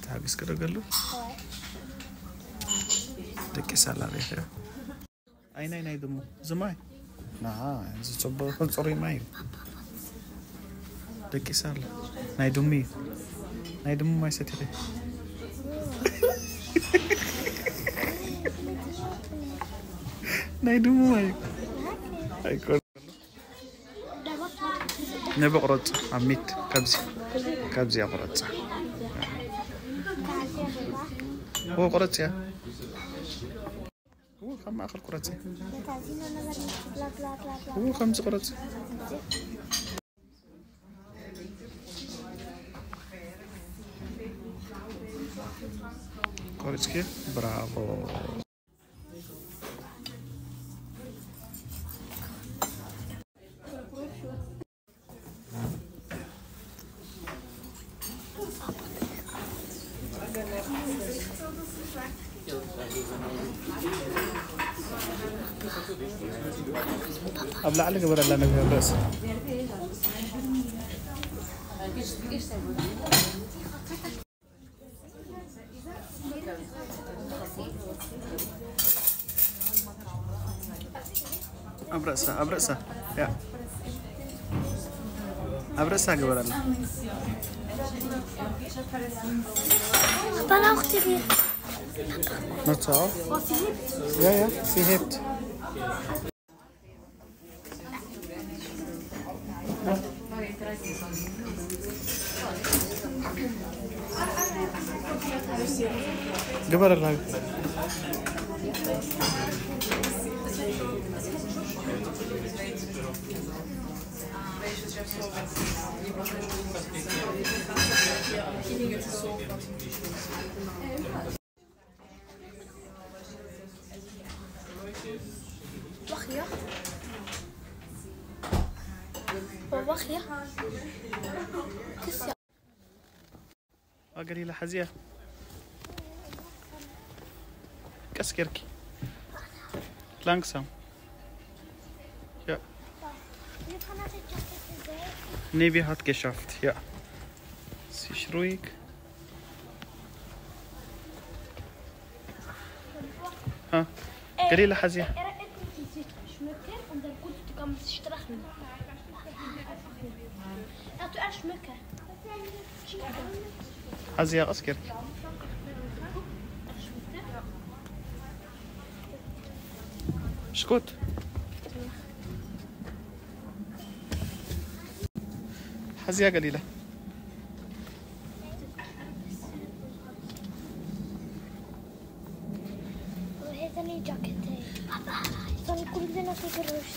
ታግስ ከደገሉ ደቂ ሳላ ሬኸ ኣይ ናይ ናይ ድሙ ዝማይ ና ዝጽቡቕ ጽሩይ ማይ እዩ። ደቂ ሳላ ናይ ድሙ እዩ። ናይ ድሙ ማይ ሰቲኺ ናይ ድሙ ማይ እዩ። ኣይኮ ነቢ ቁረጽ ኣብ ሚት ካብዚ ካብዚ ቁረጽ ኦ ቁረጽ እያ ኦ ካብ ማእከል ቁረጽ እያ ኦ ከምዚ ቁረጽ ቆርጽኪ ብራቮ ኣብ ላዕሊ ግበረላ ነቢ ኣብ ርእሲ ኣብ ርእሳ ኣብ ርእሳ ያ ኣብ ርእሳ ግበረላ Papa, wacht even. Not so. Ja, ja, sie hebt. ግበረላ Wacht, ja. Oh, wacht, ja. Kus, ja. ኣገሊላ ሓዚያ ቀስ ጌርኪ ላንግሳም ያ Nevi hat geschafft, ja. Sie ist ruhig. Ha. Galiela Hazia. Hazia, was geht? Ist gut. حزيا قليلة. وهذا لي جاكيتي. بابا، صار كل بينا في كروش.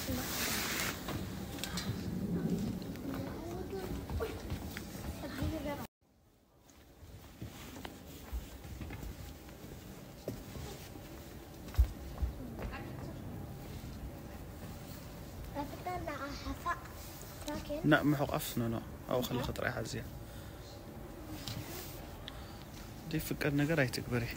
لا، محق أفس، نو، نو. أو خلي خطر أحد زيان. دي فكر نقر أي تكبري.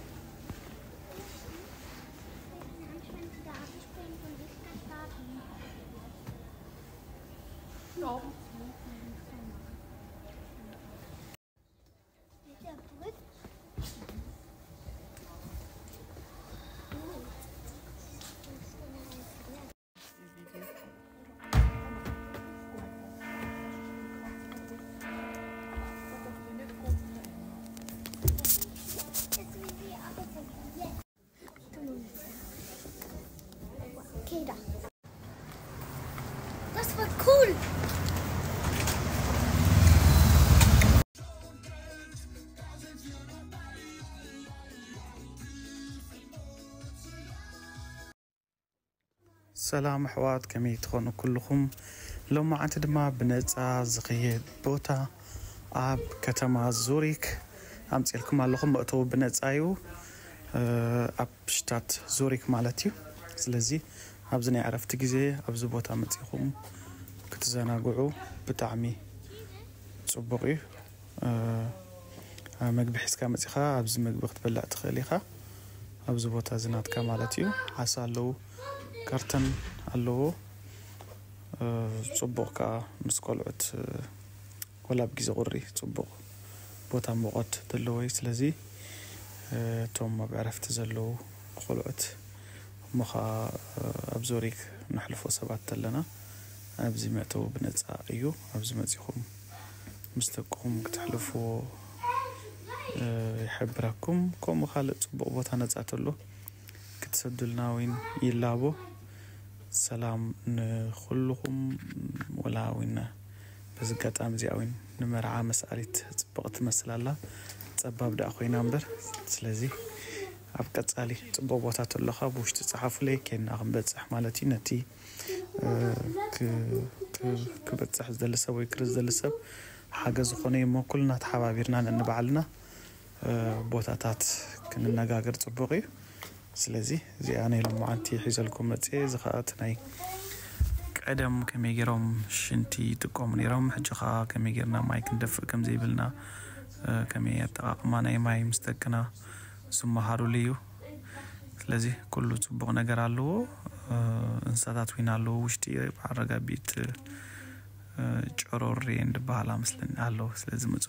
ሰላም ኣሕዋት፣ ከመይ ትኾኑ ኩልኹም? ሎማዓንቲ ድማ ብነፃ ዝኽየድ ቦታ ኣብ ከተማ ዙሪክ ኣምፅኤልኩም ኣለኹም። መእተዊ ብነፃ እዩ፣ ኣብ ሽታት ዙሪክ ማለት እዩ። ስለዚ ኣብዚ ናይ ዕረፍቲ ግዜ ኣብዚ ቦታ መፂኹም ክትዘናግዑ ብጣዕሚ ፅቡቕ እዩ። መግቢ ሒዝካ መፂኻ ኣብዚ መግቢ ክትበልዕ ትኽእል ኢኻ። ኣብዚ ቦታ እዚ ናትካ ማለት እዩ። ዓሳ ኣለዉ፣ ካርተን ኣለዎ። ጽቡቕ ከዓ ምስ ቆልዑት፣ ወላ ኣብ ግዜ ቁሪ ጽቡቕ ቦታ ሙቐት ዘለዎ እዩ። ስለዚ እቶም ኣብ ዕረፍቲ ዘለዉ ቆልዑት እሞ ከዓ ኣብ ዞሪክ ነሕልፎ ሰባት ኣለና። ኣብዚ መእተዊ ብነፃ እዩ። ኣብዚ መፂኹም ምስ ደቅኹም ክትሕልፍዎ ይሕብረኩም። ከምኡ ካልእ ጽቡቕ ቦታ ነፃ ተሎ ክትሰዱልና እውን ይላቦ። ሰላም ንኹልኹም። ወላ እውን በዚ ኣጋጣሚ እዚኣ እውን ንመርዓ መስኣሊት ጽብቕቲ ትመስል ኣላ። ጸባብ ደኣ ኮይና እምበር። ስለዚ ኣብ ቀጻሊ ጽቡቕ ቦታ ተሎኻ ብውሽጢ ጸሓፉለይ፣ ኬንና ክንበጽሕ ማለት እዩ። ነቲ እ፣ ክ- ክ- ክበጽሕ ዝደሊ ሰብ ወይ ክርኢ ዝደሊ ሰብ ሓገዝ ዝኾነ እሞ ኩልና ተሓባቢርና ነንባዕልና እ፣ ቦታታት ክንነጋገር ጽቡቕ እዩ። ስለዚ እዚኣ ናይ ሎማዓንቲ ሒዘልኩም መጽየ። እዚ ኸኣ እቲ ናይ ቀደም ከመይ ገይሮም ሽንቲ ይጥቀሙ ነይሮም፣ ሕጂ ኸኣ ከመይ ገይርና ማይ ክንደፍእ ከም ዘይብልና፣ እ፣ ከመይ ኣጠቓቕማ ናይ ማይ ምስ ደቅና ዝመሃሩሉ እዩ። ስለዚ ኩሉ ጽቡቕ ነገር ኣለዎ። እ፣ እንስሳታት ዊን ኣለዎ ውሽጢ በዓል ረጋቢት፣ እ፣ ጨሮሬን ዝበሃላ መስለኒ ኣለዎ። ስለዚ ምጹ።